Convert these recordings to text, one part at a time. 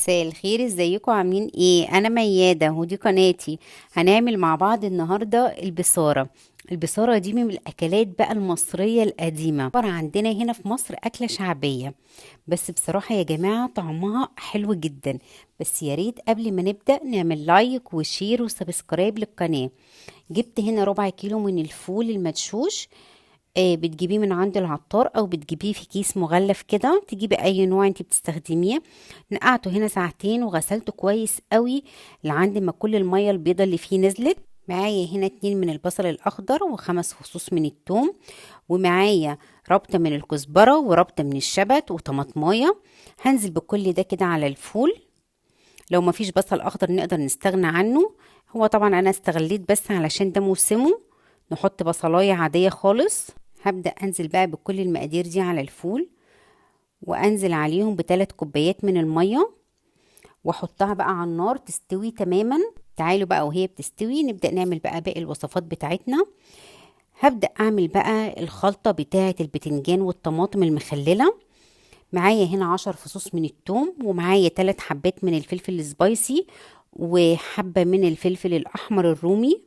مساء الخير، ازيكم؟ عاملين ايه؟ انا ميادة ودي قناتي. هنعمل مع بعض النهاردة البصارة. البصارة دي من الاكلات بقى المصرية القديمة، عندنا هنا في مصر اكلة شعبية، بس بصراحة يا جماعة طعمها حلو جدا. بس يا ريت قبل ما نبدأ نعمل like و share و subscribe للقناة. جبت هنا ربع كيلو من الفول المدشوش، بتجيبيه من عند العطار او بتجيبيه في كيس مغلف كده، تجيبي اي نوع انت بتستخدميه. نقعته هنا ساعتين وغسلته كويس قوي لعند ما كل المية البيضة اللي فيه نزلت. معايا هنا 2 من البصل الاخضر و5 فصوص من الثوم، ومعايا ربطه من الكزبره وربطه من الشبت وطماطمايه. هنزل بكل ده كده على الفول. لو ما فيش بصل اخضر نقدر نستغنى عنه، هو طبعا انا استغليت بس علشان ده موسمه. نحط بصلايه عادية خالص. هبدأ أنزل بقى بكل المقادير دي على الفول، وأنزل عليهم ب3 كوبايات من المية، وأحطها بقى على النار تستوي تماما. تعالوا بقى وهي بتستوي نبدأ نعمل بقى باقي الوصفات بتاعتنا. هبدأ أعمل بقى الخلطة بتاعة البتنجان والطماطم المخللة. معايا هنا 10 فصوص من التوم، ومعايا 3 حبات من الفلفل السبايسي، وحبة من الفلفل الأحمر الرومي.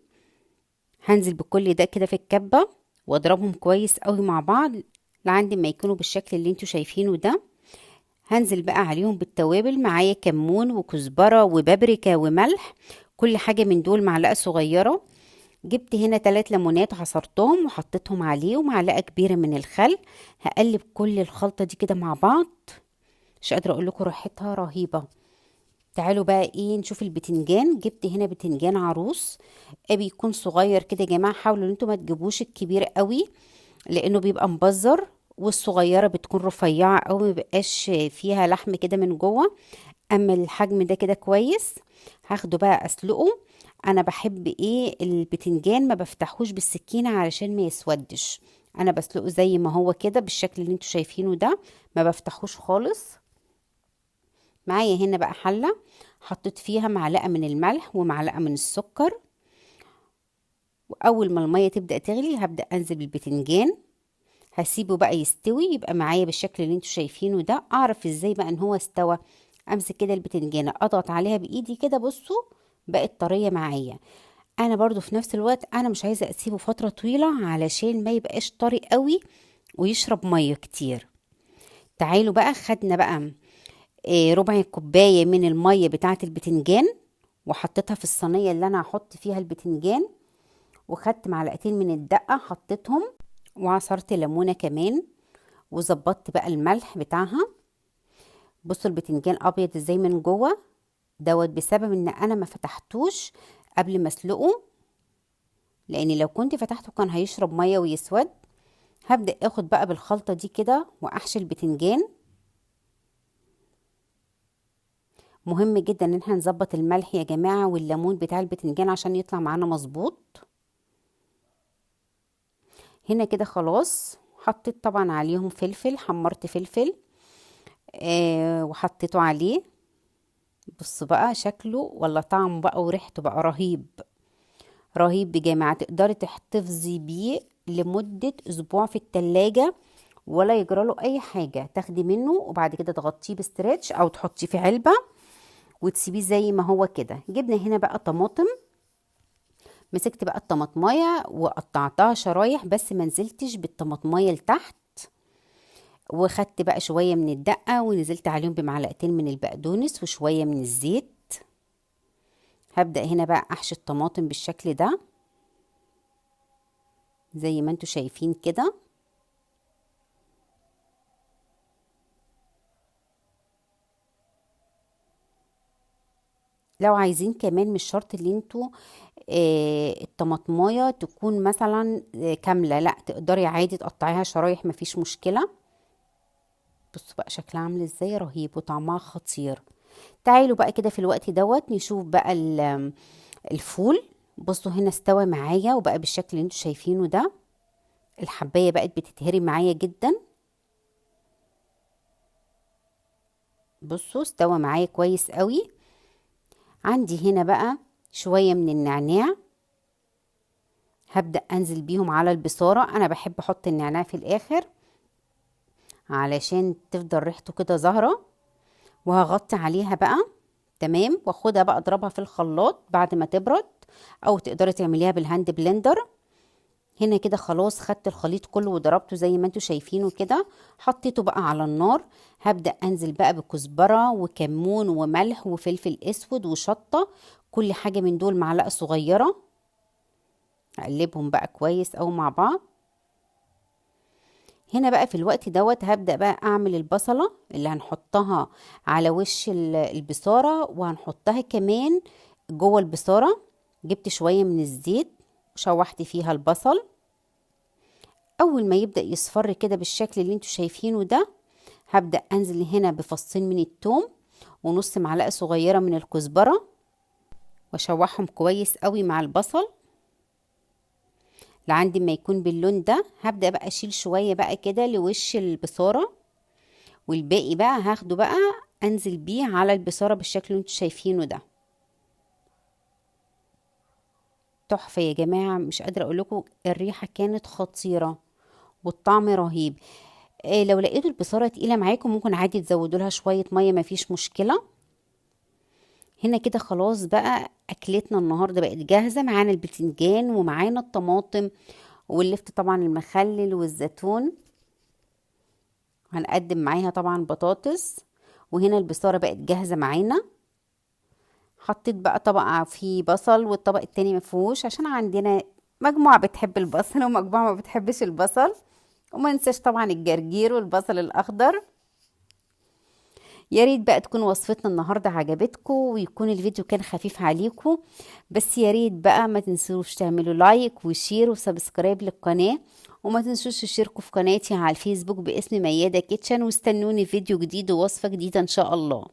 هنزل بكل ده كده في الكبة واضربهم كويس قوي مع بعض لعند ما يكونوا بالشكل اللي انتوا شايفينه ده. هنزل بقى عليهم بالتوابل، معايا كمون وكزبرة وبابريكا وملح، كل حاجة من دول معلقة صغيرة. جبت هنا 3 ليمونات عصرتهم وحطيتهم عليه، ومعلقة كبيرة من الخل. هقلب كل الخلطة دي كده مع بعض، مش قادرة اقول لكم ريحتها رهيبة. تعالوا بقى نشوف البتنجان. جبت هنا بتنجان عروس، بيكون صغير كده يا جماعة، حاولوا ان انتوا ما تجيبوش الكبير قوي لانه بيبقى مبزر، والصغيرة بتكون رفيعة قوي ما بيبقاش فيها لحم كده من جوه. اما الحجم ده كده كويس. هاخده بقى اسلقه. انا بحب البتنجان ما بفتحوش بالسكينة علشان ما يسودش، انا بسلقه زي ما هو كده بالشكل اللي انتوا شايفينه ده، ما بفتحوش خالص. معايا هنا بقى حلة حطيت فيها معلقة من الملح ومعلقة من السكر، واول ما المية تبدأ تغلي هبدأ انزل بالبتنجان. هسيبه بقى يستوي، يبقى معايا بالشكل اللي انتوا شايفينه ده. اعرف ازاي بقى ان هو استوى؟ امسك كده البتنجانة اضغط عليها بايدي كده، بصوا بقت طرية معايا. انا برضو في نفس الوقت انا مش عايزة اسيبه فترة طويلة علشان ما يبقاش طري قوي ويشرب مية كتير. تعالوا بقى خدنا بقى ربع كوباية من المية بتاعة البتنجان وحطيتها في الصينية اللي انا هحط فيها البتنجان، وخدت معلقتين من الدقة حطيتهم، وعصرت ليمونة كمان، وظبطت بقى الملح بتاعها. بصوا البتنجان ابيض ازاي من جوه دوت، بسبب ان انا ما فتحتوش قبل ما اسلقه، لان لو كنت فتحته كان هيشرب مية ويسود. هبدا اخد بقى بالخلطه دي كده واحشي البتنجان. مهم جدا ان احنا نظبط الملح يا جماعة والليمون بتاع البتنجان عشان يطلع معانا مظبوط. هنا كده خلاص حطيت طبعا عليهم فلفل، حمرت فلفل، وحطيته عليه. بصوا بقى شكله ولا طعمه بقى وريحته بقى رهيب رهيب بجماعة. تقدري تحتفظي بيه لمدة أسبوع في التلاجة ولا يجراله أي حاجة. تاخدي منه وبعد كده تغطيه بستريتش أو تحطيه في علبة وتسيبيه زي ما هو كده. جبنا هنا بقى طماطم، مسكت بقى الطماطمايه وقطعتها شرايح بس ما نزلتش بالطماطمايه لتحت، وخدت بقى شوية من الدقة ونزلت عليهم بمعلقتين من البقدونس وشوية من الزيت. هبدأ هنا بقى احشي الطماطم بالشكل ده زي ما انتوا شايفين كده. لو عايزين كمان مش شرط اللي انتوا، الطماطمايه تكون مثلا، كاملة، لا تقدري عادي تقطعيها شرايح مفيش مشكلة. بصوا بقى شكلها عامل ازاي، رهيب وطعمها خطير. تعالوا بقى كده في الوقت دوت نشوف بقى الفول. بصوا هنا استوى معايا وبقى بالشكل اللي انتوا شايفينه ده، الحبايه بقت بتتهري معايا جدا. بصوا استوى معايا كويس قوي. عندي هنا بقى شوية من النعناع، هبدأ أنزل بيهم على البصارة. أنا بحب أحط النعناع في الآخر علشان تفضل ريحته كده زهرة. وهغطي عليها بقى. تمام. واخدها بقى اضربها في الخلاط بعد ما تبرد، او تقدري تعمليها بال hand blender. هنا كده خلاص خدت الخليط كله وضربته زي ما انتوا شايفينه كده، حطيته بقى على النار. هبدأ انزل بقى بكزبرة وكمون وملح وفلفل اسود وشطة، كل حاجة من دول معلقة صغيرة. هقلبهم بقى كويس او مع بعض. هنا بقى في الوقت دوت هبدأ بقى اعمل البصلة اللي هنحطها على وش البصارة، وهنحطها كمان جوه البصارة. جبت شوية من الزيت وشوحت فيها البصل. اول ما يبدأ يصفر كده بالشكل اللي انتوا شايفينه ده، هبدأ انزل هنا بفصين من التوم ونص معلقة صغيرة من الكزبرة، واشوحهم كويس قوي مع البصل لعند ما يكون باللون ده. هبدأ بقى اشيل شوية بقى كده لوش البصارة، والباقي بقى هاخده بقى انزل بيه على البصارة بالشكل اللي انتوا شايفينه ده. تحفة يا جماعة، مش قادرة اقول لكم، الريحة كانت خطيرة والطعم رهيب. لو لقيتوا البصارة تقيلة معاكم ممكن عادي تزودوا لها شوية مية، مفيش مشكلة. هنا كده خلاص بقى اكلتنا النهاردة بقت جاهزة، معانا البتنجان ومعانا الطماطم واللفت طبعا المخلل والزيتون، هنقدم معاها طبعا بطاطس. وهنا البصارة بقت جاهزة معانا. حطيت بقى طبق فيه بصل والطبق التاني مفيهوش، عشان عندنا مجموعة بتحب البصل ومجموعة ما بتحبش البصل. وما ننساش طبعا الجرجير والبصل الأخضر. يا ريت بقى تكون وصفتنا النهاردة عجبتكم ويكون الفيديو كان خفيف عليكم. بس يا ريت بقى ما تنسوش تعملوا like و share و subscribe للقناة، وما تنسوش تشتركوا في قناتي على الفيسبوك باسم ميادة كيتشن، واستنوني فيديو جديد ووصفة جديدة ان شاء الله.